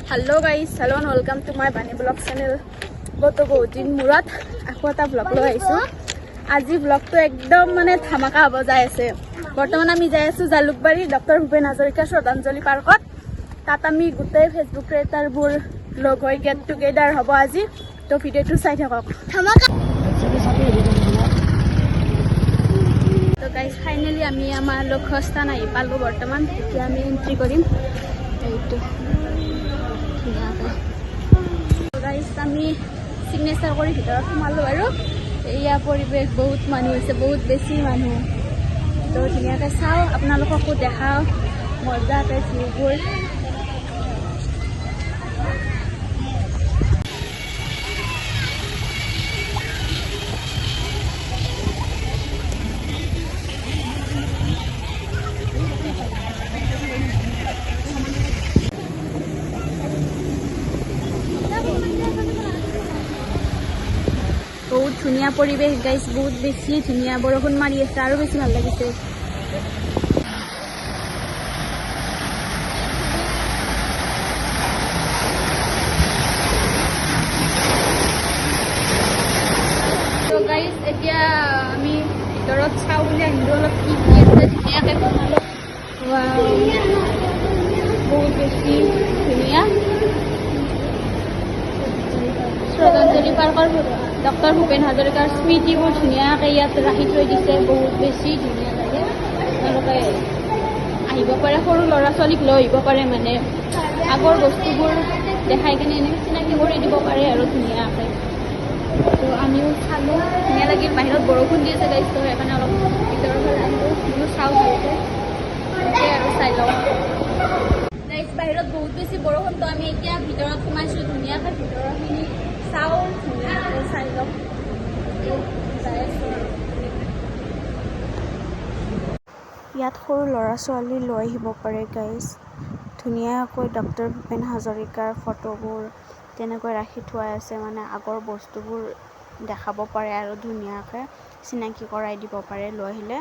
Hello guys, hello and welcome to my Bani vlog channel. বহুত বহুত দিন মূৰত আকৌ এটা ব্লগ লৈ আহিছোঁ। আজি ব্লগটো একদম মানে ধামাকা হ'ব যাই আছে। বৰ্তমান আমি যাই আছোঁ জালুকবাৰী ডক্টৰ ভূপেন হাজৰিকা শ্ৰদ্ধাঞ্জলি পাৰ্কত। তাত আমি গোটেই ফেচবুক ক্ৰিয়েটাৰবোৰ লগ হৈ গেট টুগেডাৰ হ'ব আজি। তো ভিডিঅ'টো চাই থাকক। তো গাইজ, ফাইনেলি আমি আমাৰ লক্ষ্যস্থান আহি পালোঁ। বৰ্তমান এতিয়া আমি এণ্ট্ৰি কৰিম এইটো ধুনীয়াকৈ। গাইজ, আমি চিগনেচাৰ কৰি ভিতৰত সোমালোঁ আৰু এয়া পৰিৱেশ, বহুত মানুহ হৈছে, বহুত বেছি মানুহ। তো ধুনীয়াকৈ চাওঁ, আপোনালোককো দেখাওঁ মজাকৈ ভিউবোৰ। বহুত ধুনীয়া পৰিৱেশ গাইজ, বহুত বেছি ধুনীয়া। বৰষুণ মাৰি আছে, আৰু বেছি ভাল লাগিছে। তো গাইজ, এতিয়া আমি ভিতৰত চাওঁ বুলি আহিলোঁ অলপ কি কি আছে। ধুনীয়াকৈ বনালোঁ। Wow, বহুত বেছি ধুনীয়া। শ্ৰদ্ধাঞ্জলি পাৰ্কৰ ডক্টৰ ভূপেন হাজৰিকাৰ স্মৃতিবোৰ ধুনীয়াকৈ ইয়াত ৰাখি থৈ দিছে। বহুত বেছি ধুনীয়া লাগে। তেওঁলোকে আহিব পাৰে, সৰু ল'ৰা ছোৱালীক লৈ আহিব পাৰে, মানে আগৰ বস্তুবোৰ দেখাই কেনে এনেকৈ চিনাকি কৰি দিব পাৰে আৰু ধুনীয়াকৈ। তো আমিও চালোঁ, ধুনীয়া লাগিল। বাহিৰত বৰষুণ দি আছে গাইজ, তো সেইকাৰণে অলপ ভিতৰৰ ফালে আহিলোঁ, বোলো চাওঁ ভালকৈ। তাকে আৰু চাই লওঁ গাইজ। বাহিৰত বহুত বেছি বৰষুণ, তো আমি এতিয়া ভিতৰত সোমাইছোঁ। ধুনীয়াকৈ ভিতৰৰখিনি চাওঁ, ধুনীয়াকৈ চাই লওঁ। যাই আছোঁ আৰু। ইয়াত সৰু ল'ৰা ছোৱালী লৈ আহিব পাৰে গাইজ। ধুনীয়াকৈ ডক্টৰ ভূপেন হাজৰিকাৰ ফটোবোৰ তেনেকৈ ৰাখি থোৱা আছে, মানে আগৰ বস্তুবোৰ দেখাব পাৰে আৰু ধুনীয়াকৈ চিনাকি কৰাই দিব পাৰে লৈ আহিলে।